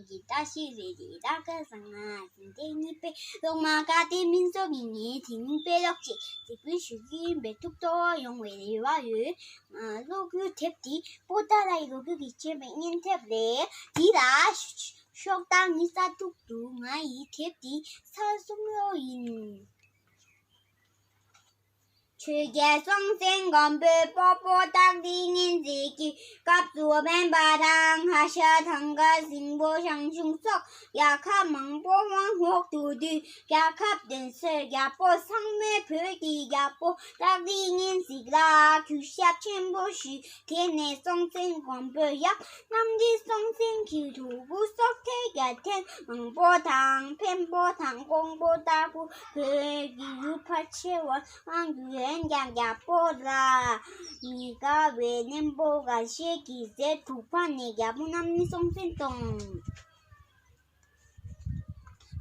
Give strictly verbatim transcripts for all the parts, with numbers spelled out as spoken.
གི་བཀྲ་ཤིས་བདེ་ལེགས། ད་ག་ཟེར་ན་འཛིན་གྲྭ་གཉིས་པའི་སློབ་མ་ཀ་ཏེ་མིན་སོགས་ཀྱིས་ངའི་དེ་རིང་དཔེ་ཀློག་ཅིག་གཟིགས་འབུལ་ཞུ་གི་ཡིན་པས་ཐུགས་སྤྲོ་བ་ཡོང་བའི་རེ་བ་ཡོད། ང་ཀློག་རྒྱུའི་དེབ་དེ་པོ་ཏཱ་ལའི་ལོ་རྒྱུས་ཀྱིས་བྲིས་པའི་བརྙན་དེབ་རེད། དེ་ལ་ཤོག་གྲངས་ཉི་ཤུ་རྩ་དྲུག་འདུག་ང་ཡི་དེབ་དེ་ཚར་གསུམ་ཀློག་ཡིན། ཆོས་རྒྱལ་སྲོང་བཙན་སྒམ་པོས་སྤོ་བོ་སྟག་རི་གཉན་གཟིགས་ཀྱི་སྐབས་སུ་སྨན་པ་དང་ཧ་ཤ་ཐང་ག་སྲིན་པོ་ཞང་ཞུང་སོགས་རྒྱལ་ཁབ་མང་པོ་དབང་འོག་ཏུ་བསྡུས། རྒྱལ་ཁབ་དེ་ཚོའི་རྒྱལ་པོ་ཚང་མས་བོད་ཀྱི་རྒྱལ་པོ་སྟག་རི་གཉན་གཟིགས་ལ་གུས་ཞབས་ཆེན་པོ་ཞུས། དེ་ནས་སྲོང་བཙན་སྒམ་པོས་ཡབ་གནམ་རི་སྲོང་བཙན་གྱི་ཕྲུ་གུ་སོག་ཐེ་རྒྱལ་ཕྲན་མང་པོ་དང་འཕན་པོ་དང་ཀོང་པོ་ལྟ་བུ་བོད་ཀྱི་ཡུལ་ཕལ་ཆེ་བར་དབང་བསྒྱུར། འོན་ཀྱང་རྒྱལ་པོ་ལ་མི་དགའ་བའི་གཉན་པོ་འགའ་ཤས་ཀྱིས་ཟས་འཐུ་བ་ནས་རྒྱལ་པོ་གནམ་རི་སྲོང་བཙན་བཏང་།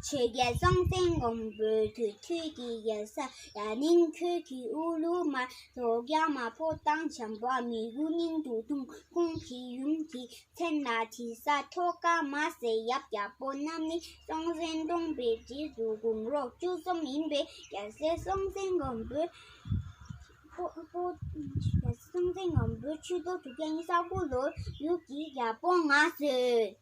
ཆོས་རྒྱལ་སྲོང་བཙན་སྒམ་པོའི་དུས་ཚོད་ཀྱི་རྒྱལ་ས་ཡ་ནིང་ཁུལ་གྱི་ཨུ་ལུ་མར་དོ་རྒྱ་མ་པོ་དང་བྱམས་པ་མི་དགུ་སྙིང་དུ་ཐུང་། ཁོང་གི་ཡུམ་གྱི་མཚན་ལ་དྲི་ཟ་ཐོ་ཀ་མ་ཟེར། ཡབ་རྒྱལ་པོ་གནམ་རི་སྲོང་བཙན་བཏང་བའི་རྗེས་སུ་དགུང་ལོ་བཅུ་གསུམ་ཡིན་པའི་རྒྱལ་སྲས་སྲོང་བཙན་སྒམ་པོས་པོ་པོ་རྒྱལ་སྲས་སྲོང་བཙན་སྒམ་པོས་ཆུ་ཚོད་དྲུག་བརྒྱ་ཉི་ཤུ་རྩ་དགུ་ལོར་ཡུལ་གྱི་རྒྱལ་པོ་མངའ་གསོལ།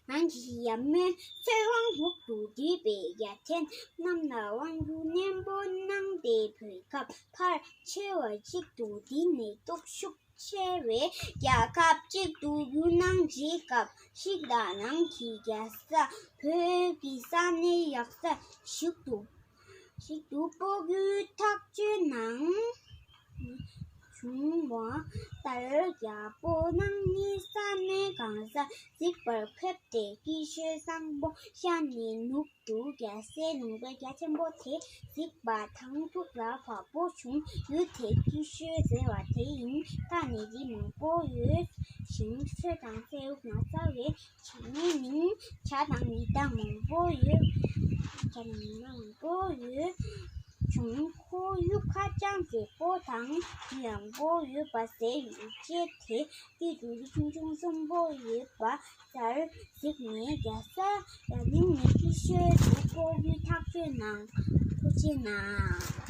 ནང་གི་ཡབ་མེས་ཚེ་དབང་འོག་ཏུ་བསྡུས་པའི་རྒྱལ་ཕྲན་རྣམས་ལ་དབང་བསྒྱུར་ནན་པོ་གནང་སྟེ་བོད་ཁམས་ཕལ་ཆེ་བ་གཅིག་ཏུ་བསྡུས་ནས་སྟོབས་ཤུགས་ཆེ་བའི་རྒྱལ་ཁབ་ཅིག་ཏུ་བསྒྱུར་གནང་བྱེད་སྐབས་ཤིག་ལ་ནང་གི་རྒྱལ་ས་བོད་ཀྱི་ས་གནས་ཡག་ས་ཞིག་ཏུ་ཞིག་ཏུ་སྤོ་རྒྱུའི་ཐག་གཅོད་གནང་བྱུང་བ་ལྟར་རྒྱལ་པོ་གནམ་རི་ས་གནས་གང་སར་གཟིགས་པར་ཕེབས་ཏེ་སྐྱིད་ཤོད་བཟང་པོ་ཤར་ནས་ནུབ་ཏུ་རྒྱལ་སའི་ལུང་པ་རྒྱ་ཆེན་པོ་དེ་གཟིགས་པ་དང་ཐུགས་ལ་བབ་པོ་བྱུང་། ཡུལ་དེ་སྐྱིད་ཤོད་ཟེར་བ་དེ་ཡིན། ད་ནི་རི་མང་པོ་ཡོད་ཞིང་ཆུ་དང་སེར་འོག་ན་རྩ་བའི་བྱེ་མའི་མིང་བྱ་དང་མི་དང་མང་པོ་ཡོད། བྱ་དང་མི་དང་མང་པོ་ཡོད་བྱུང་། ཁོར་ཡུག་ཧ་ཅང་མཛེས་པོ་དང་ཡངས་པོ་ཡོད་པ་ཟེར། ཡུལ་ཆེ་དེ་དཀྱིལ་དུ་རི་ཆུང་ཆུང་གསུམ་པོ་ཡོད་པ་ལྟར་གཟིགས་ནས་རྒྱལ་ས་ཡ་ནིང་ནས་སྐྱིད་ཤོད་དུ་སྤོ་རྒྱུའི་ཐག་གཅོད་གནང་། ཐུགས་རྗེ་གནང་།